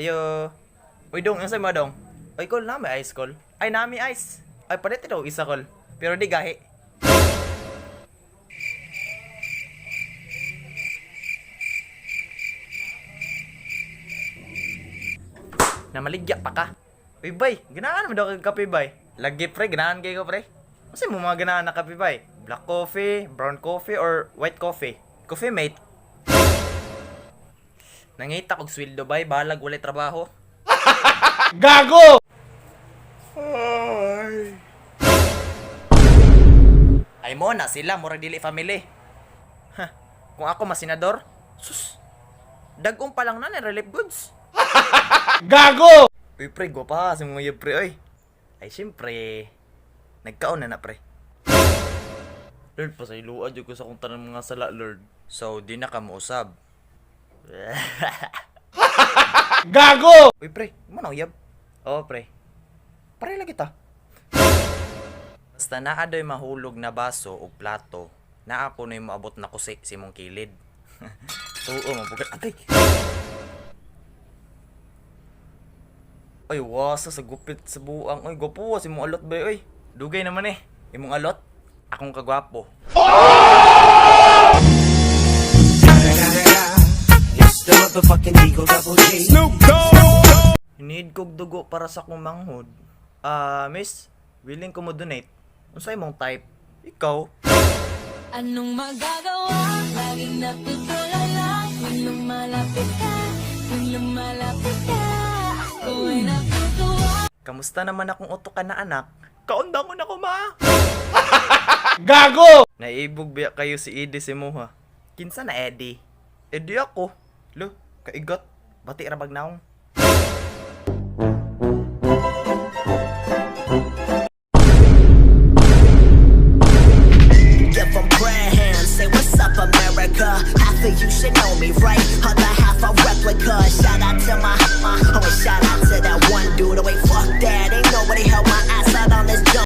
Ayo. Uy, dong, ano mo, dong? Ay, kol, nami ice, kol. Ay, nami ice. Ay, palit daw isa, kol. Pero di gahi. Namaligya pa ka. Uy, bay, ganahan mo daw kag kape, bay. Lagi, pre, ganahan kayo ko, pre. Kasi mo mga ganahan na kape, bay? Black coffee, brown coffee, or white coffee? Coffee, mate. Nangita kog sweldo, bay, balag walay trabaho. Gago! Ay mo na sila, murag dili family. Ha, kung ako masinador, sus. Dagong pa lang na ni relief goods. Gago! Uy pre, gwapa sa mga pre oy. Ay siyempre, nagkaon na na pre. Lord, pasayloa jud ko sa kung tanang mga sala, Lord. So, di na ka mousab. Gago! Uy pre, mo na uyab. Oo pre. Pare lagi ta. Basta naa doy mahulog na baso o plato, naa ko na'y moabot na kusi si mong kilid. Tuo mabugat. Agay. Ay, wasa sa gupit sa buang. Ay, gwapo si mong alot ba oy. Dugay naman eh. Imong alot, akong kagwapo. It's the motherfucking Eagle Double G. Need kog dugo para sa akong manghod. Ah, miss, willing ko mo donate. Unsay imong type? Ikaw? Anong magagawa? Laging natutulala. Tuwing lumalapit ka, tuwing lumalapit ka, ako ay natutuwa. Kamusta naman akong uto ka na anak? Kaundangon ako ma! Gago! Naibog biya kayo si Eddie si Muha. Kinsa na Eddie? Eddie ako. Lo, kaigot. Bati ra bag naong. Give 'em prayer hands, say what's up, America. Half of you should know me, right? Other half a replica. Shout out to my